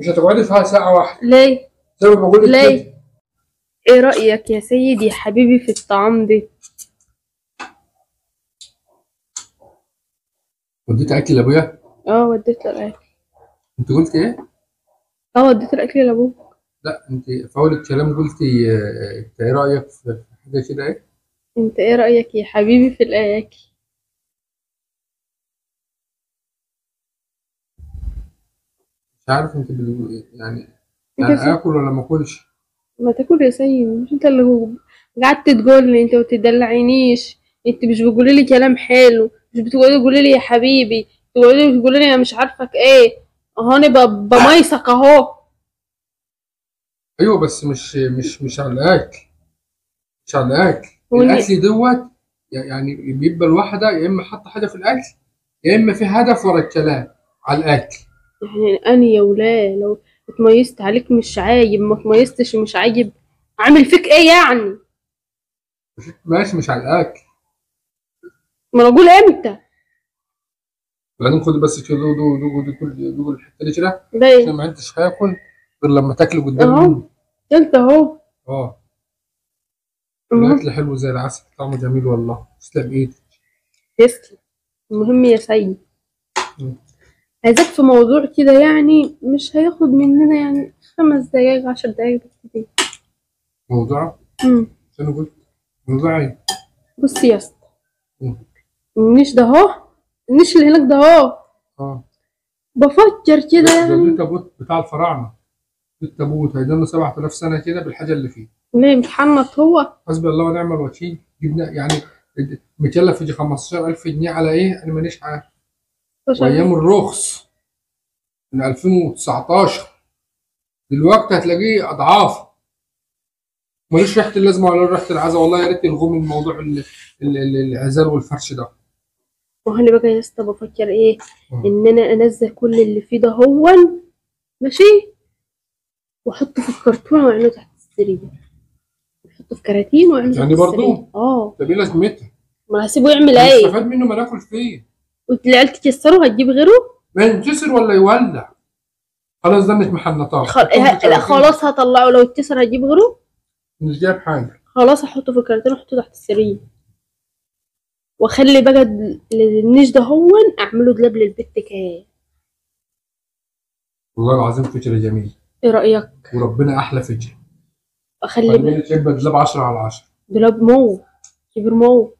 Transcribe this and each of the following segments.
مش هتقعدي فيها ساعة واحدة. ليه؟ زي ما بقول لك. ليه؟ ايه رأيك يا سيدي يا حبيبي في الطعام ده؟ وديت اكل لابويا؟ اه وديت له الاكل. انت قلت ايه؟ اه وديت الاكل لابوك. لا انت في اول الكلام قلتي انت ايه رأيك في حاجة كده ايه؟ انت ايه رأيك يا حبيبي في الاكل؟ مش عارف انت بتقول يعني يعني اكل ولا ما اكلش؟ ما تاكل يا سيد، مش انت اللي قعدت تقول لي انت ما بتدلعينيش، انت مش بتقولي لي كلام حلو، مش بتقولي تقولي لي يا حبيبي، تقولي تقولي لي انا مش عارفك ايه، اهو انا بميسك اهو. ايوه بس مش مش مش على الاكل، مش على الاكل. الاكل دوت يعني بيبقى الواحدة يا اما حاطه حاجة في الاكل يا اما في هدف ورا الكلام على الاكل. يعني انا يا ولا لو اتميزت عليك مش عاجب، ما اتميزتش مش عاجب، عامل فيك ايه يعني؟ ماشي مش على الاكل. ما انا اقول امتى؟ بعدين خد بس كده دو دو دو كل دو الحتة دي كده عشان ما انتش هاكل غير لما تاكل قدام اهو. انت اهو. اه الاكل حلو زي العسل، طعمه جميل والله. تسلم ايدك. تسلم. المهم يا سيد عايزاك في موضوع كده، يعني مش هياخد مننا يعني 5 دقايق 10 دقايق بالكتير. موضوع؟ انا قلت موضوع ايه؟ بصي يا اسطى، النيش ده اهو، النيش اللي هناك ده اهو. اه بفكر كده يعني ده التابوت بتاع الفراعنة، التابوت هيضل 7000 سنة كده بالحاجة اللي فيه. ليه متحنط هو؟ حسبي الله ونعم الوكيل. جبنا يعني مكلف يجي 15000 جنيه على ايه؟ انا مانيش عارف. وايام الرخص من 2019 دلوقتي هتلاقيه اضعاف. ماليش ريحه اللازمة ولا ريحه العزا، والله يا ريت يلغوا من موضوع العزال والفرش ده. وهنا بقى يا اسطى بفكر ايه؟ ان انا انزل كل اللي فيه ده هو ماشي، واحطه في الكرتون واعمله تحت السرير، احطه في كراتين واعمله يعني برضه؟ اه. طب ايه لازمتها؟ ما هسيبه يعمل ايه؟ استفاد منه ما ناكل فيه. والعيال تكسره هتجيب غيره؟ ما ينكسر ولا يولع. خلاص ده مش محنطاه. لا خلاص هطلعه، لو اتكسر هتجيب غيره؟ مش جايب حاجة. خلاص هحطه في الكرتون واحطه تحت السرير، واخلي بقى النيش ده هون اعمله دولاب للبت كده. والله العظيم فكرة جميلة. ايه رايك؟ وربنا احلى فكرة. اخلي بقى دولاب 10 على 10. دولاب مو كبير مو،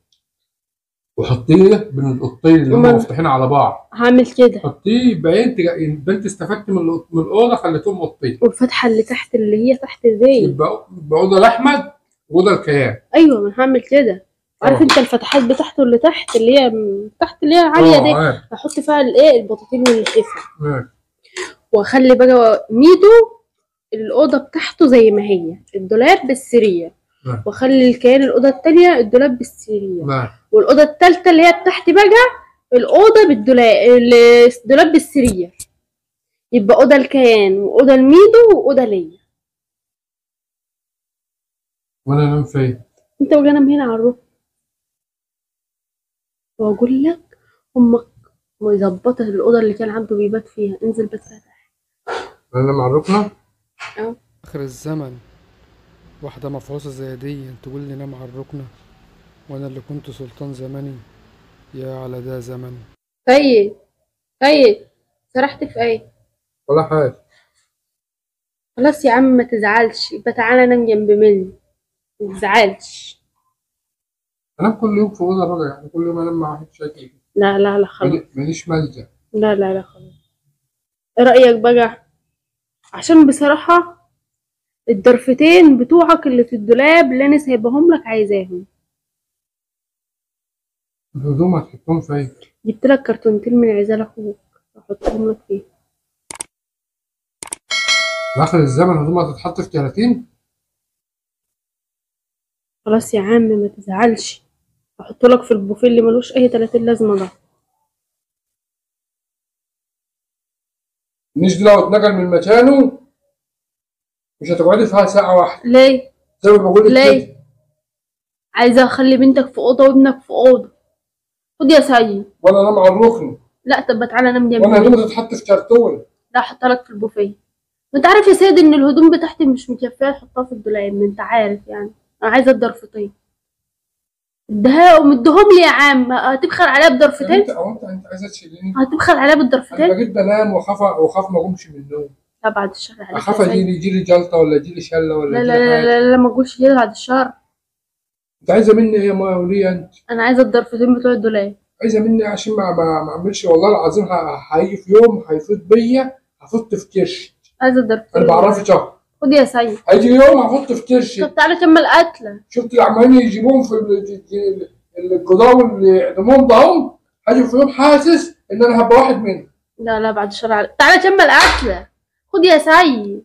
وحطيه بين الاوضتين اللي هم مفتوحين على بعض. هعمل كده. حطيه يبقى انت استفدت من الاوضة، خليتهم اوضتين. والفتحة اللي تحت اللي هي تحت دي يبقى اوضة لاحمد واوضه الكيان. ايوه ما هعمل كده. عارف انت الفتحات بتاعته اللي تحت اللي هي تحت اللي هي عالية دي، هحط فيها الايه البطاطين واللحفه. واخلي بقى ميدو الاوضة بتاعته زي ما هي، الدولاب بالسرير. واخلي الكيان الاوضة الثانية الدولاب بالسرير. والاوضه الثالثة اللي هي بتاعتي بقى الاوضة بالدولاب، الدولاب بالسرير. يبقى اوضة الكيان واوضه الميدو واوضه ليا. وانا انام فين؟ انت وجاي انام هنا على الركن. واقول لك امك مظبطه الاوضة اللي كان عنده بيبات فيها، انزل بس تحت. انا انام على الركنه؟ اه. اخر الزمن واحدة مفعوصه زي دي تقول لي نام على الركنه، وانا اللي كنت سلطان زماني. يا على ده زمن. طيب طيب سرحت في ايه؟ ولا حاجة. خلاص يا عم ما تزعلش، يبقى تعالى نام جنب مني، ما تزعلش. انام كل يوم في اوضة بقى، يعني كل يوم انام مع واحد شكلي. لا لا لا خلاص، ماليش ملجأ. لا لا لا خلاص. ايه رأيك بقى؟ عشان بصراحة الضرفتين بتوعك اللي في الدولاب اللي انا سايباهم لك عايزاهم. الهدوم هتحطهم فين؟ جبت لك كرتونتين من عزال اخوك احطهم لك فيه. اخر الزمن الهدوم هتتحط في كراتين؟ خلاص يا عم ما تزعلش، احط لك في البوفيه اللي ملوش اي 30 لازمه ده. النيش دي لو اتنقل من مكانه مش هتقعدي فيها ساعة واحدة. ليه؟ زي ما بقول لك. ليه؟ عايزة اخلي بنتك في أوضة وابنك في أوضة. خد يا سيد. وانا انام على الركن. لا طب تعالى نام جنبي. وانا هدومي تتحط في كرتون. لا احطها لك في البوفيه. ما انت عارف يا سيد ان الهدوم بتاعتي مش مكفيه احطها في الدولاب، ما انت عارف يعني. انا عايزه الضرفتين. اديها ومديهم لي يا عم. هتبخل عليا بضرفتين؟ انت انت عايزه تشيليني؟ هتبخل عليا بالضرفتين؟ انا بجيت بنام واخاف ما اقومش من النوم. لا بعد الشر عليك. اخاف يجي لي جلطة ولا يجي لي شله ولا لا لا لا لا ما تقولش كده بعد الشر. انت عايزه مني ايه يا وليه انت؟ انا عايزه الضرفتين بتوع الدولاب. عايزه مني عشان ما اعملش والله العظيم. هيجي في يوم هيفوت بيا هفوت في كرش. عايزه الضرفتين. انا بعرفك اهو. خد يا سيد. هيجي يوم هفوت في كرشي. طب تعالى كمل قتله. شفت اللي عمالين يجيبوهم في الجدار واللي يعدموهم ده هم؟ هاجي في يوم حاسس ان انا هبقى واحد منهم. لا لا بعد الشر عليك. تعالى كمل قتله. خد يا سيد.